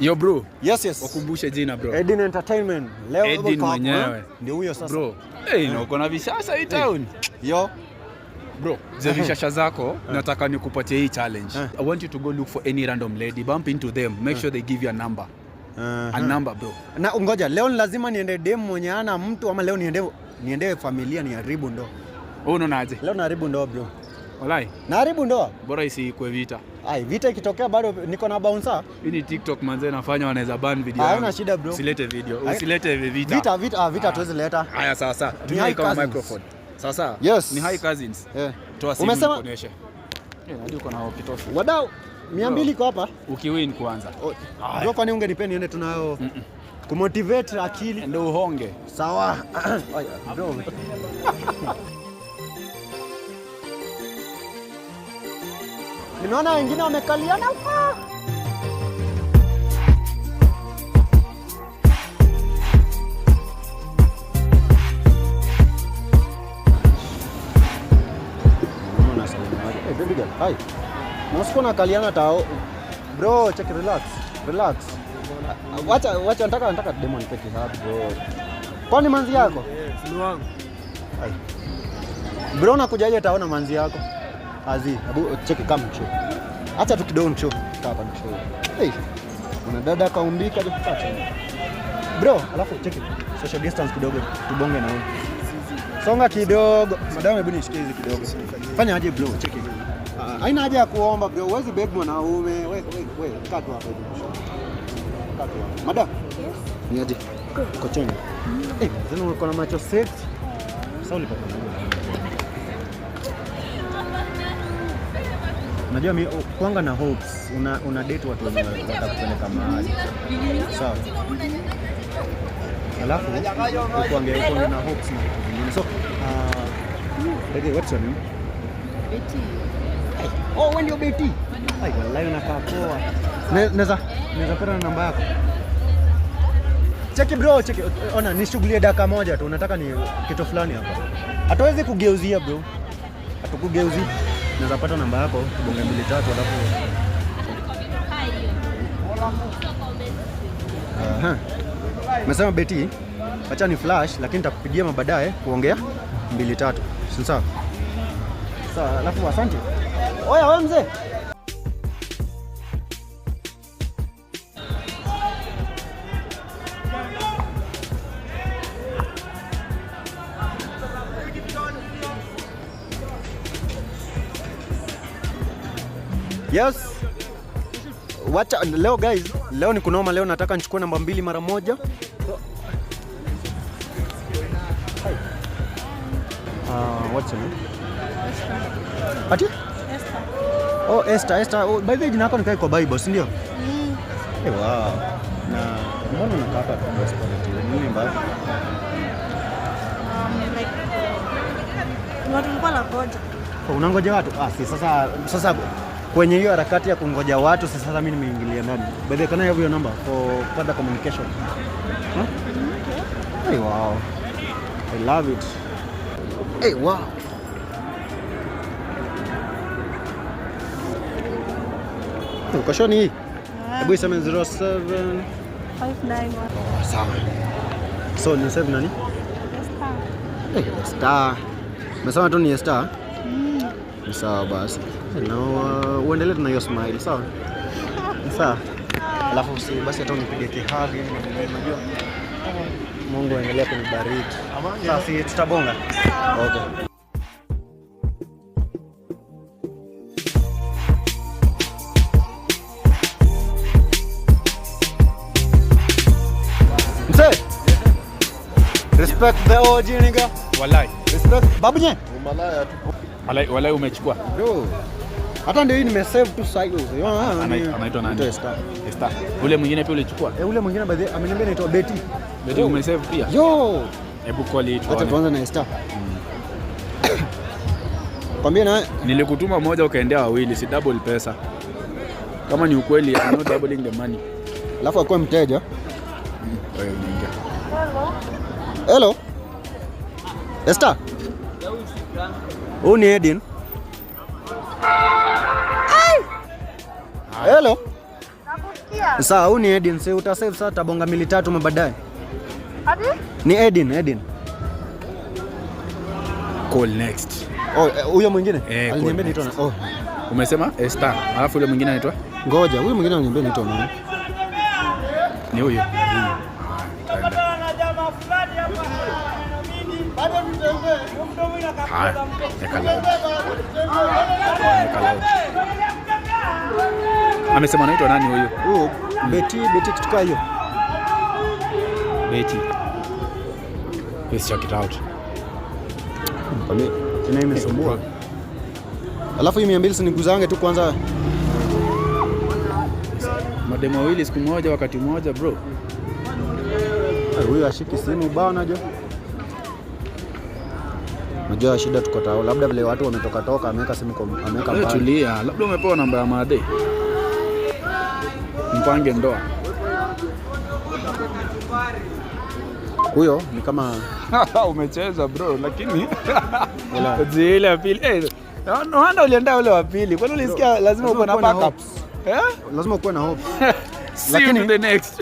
Yo bro. Yes, yes. Wakumbushe jina bro. Edin Entertainment. Leo Edin uko hapo, mwenyewe. eh? Ndio huyo sasa. Bro. Hey, na uko na vishasha hii town. Yo. Bro, zile vishasha zako nataka nikupatie hii challenge. I want you to go look for any random lady, bump into them, make sure they give you a number. A number bro. Na ngoja, leo ni lazima niende demu mwenye ana mtu ama leo niende familia niharibu ndoa. Wewe unaonaje? Leo naharibu ndoa bro. Walai, Naharibu ndoa. bora isiikwe vita. Ai, vita ikitokea bado niko na bouncer. Hii ni TikTok manze, nafanya wanaweza ban video. Haina yangu. shida bro. Usilete video, Hai- usilete vita. Vita vita ah, vita hatuwezi leta. Haya sawa sawa. Tumia hi hii kama cousins. microphone. Sawa sawa. Yes. Ni hi cousins. Eh. Toa simu Umesema nikuonyeshe. Eh, hadi uko na walkie-talkie. wadau 200 iko hapa. Ukiwin kwanza. Oh, bro, kwani ungenipea niende tunayo kumotivate akili. Ndio uhonge. Sawa. Ai, bro. Nimeona wengine wamekaliana huko. Hey, baby girl, hi. Na usiku nakaliana tao. Bro, check relax. Relax. Wacha wacha nataka demo nipe kihab bro. Kwani manzi yako? Ni wangu. Ai. Bro, nakujaje taona manzi yako? Azi, hebu cheki kama mcho. Acha tu kidogo mcho. Kaa hapa mcho. Hey. Una dada kaumbika je kaa chini. Bro, alafu cheki social distance kidogo tubonge na wewe. Songa kidogo. Madam, hebu nishikie hizi kidogo. Fanya aje bro, cheki. Ah, haina haja ya kuomba bro, huwezi beg mwanaume. We we we, kaa tu hapa hivi. Kaa tu hapa. Madam. Yes. Ni aje? Uko chonjo? Eh, zenu uko na macho set. Sasa ulipata nini? Unajua mi kwanga na hopes una date watu wenye watakupeleka mahali. Sawa. Alafu ukuange na hopes na vitu vingine. So, by the way, what's your name? Betty. Oh, wewe ndio Betty. Ai, wallahi unakaa poa. Naweza pata namba yako? Cheki bro, cheki. Ona, nishughulie dakika moja tu. Nataka ni kitu fulani hapa. Hatuwezi kugeuzia bro. Hatukugeuzi. Naweza pata namba yako, tubonge mbili tatu alafu. Aha. Umesema Betty, acha ni flash lakini nitakupigia mabaadaye kuongea mbili tatu. Si sawa? Sawa, alafu asante. Oya wewe mzee. Yes. Wacha leo guys, leo ni kunoma leo nataka nichukue namba mbili mara moja. Hi. What's your name? Ati? Esther. Oh, Esther, Esther. Oh, by the way, jina lako ni kaa kwa Bible, si ndio? Mm. Hey, wow. Na mbona unakaa hapa tu desperate? Nini mbaya? Like, ni watu nilikuwa nangoja. Oh, unangoja watu? Ah, si sasa kwenye hiyo harakati ya kungoja watu si sasa mimi nimeingilia ndani. By the way, can I have your number for further communication? Huh? Hey, wow. I love it. Hey, wow. Hey, uko sure ni hii? Hebu iseme 07. 591. Oh, sawa. So ni save nani? Esther. Hey, Star. Umesema tu ni Star? Ni sawa basi. Na uendelee tu na hiyo smile, sawa? Ni sawa. Alafu si basi hata unipige kihug hivi unajua. Mungu aendelee kunibariki. Sasa si tutabonga. Okay. Mzee. Respect the OG nigga. Walai. Respect. Babu nye. Walai, walai umechukua. Bro. Hata ndio hii nimesave tu sasa hivi. Anaitwa nani? Anaitwa Esther. Esther. Ule mwingine pia ulichukua? Eh, ule mwingine by the way ameniambia anaitwa Betty. Betty umesave pia? Yo. Hebu call hii Acha tuone. tuanze na Esther. Kwambie na Nilikutuma moja ukaendea wawili, si double pesa. Kama ni ukweli, I'm not doubling the money. Alafu akuwe mteja. Wewe unaingia. Hello. Esther. Huyu ni Edin. Hello. Nakusikia. Nakusikia. Sawa, huyu ni Edin, si utasave sasa tabonga mili tatu baadaye. Ati? Ni Edin, Edin. Call next. Oh, huyo mwingine? Eh, Aliniambia call naitwa na oh. Umesema Esther. Alafu yule mwingine anaitwa? Ngoja, huyo mwingine aliniambia naitwa nani? Ni huyu. Haya, weka loud. Weka loud. Amesema anaitwa nani huyu? Huyo Betty, Betty kitu kaa hiyo. Betty. Let's check it out. Kwani tena imesumbua. Alafu hii 200 si niguzange tu kwanza. Mademo wawili siku moja wakati mmoja, bro. Huyu ashiki simu bana jo. Unajua shida tuko tao, labda vile watu wametoka toka, ameweka simu kwa ameweka Wewe mbali. tulia, labda umepewa namba ya madhe. Mpange ndoa. Huyo ni kama Umecheza, bro, lakini Wala. ile ya pili. Eh, no wonder ulienda ule wa pili. Kwani ulisikia lazima uko na Lazima ukuwe na backup? Eh? Lazima ukuwe na hope. See you to the next.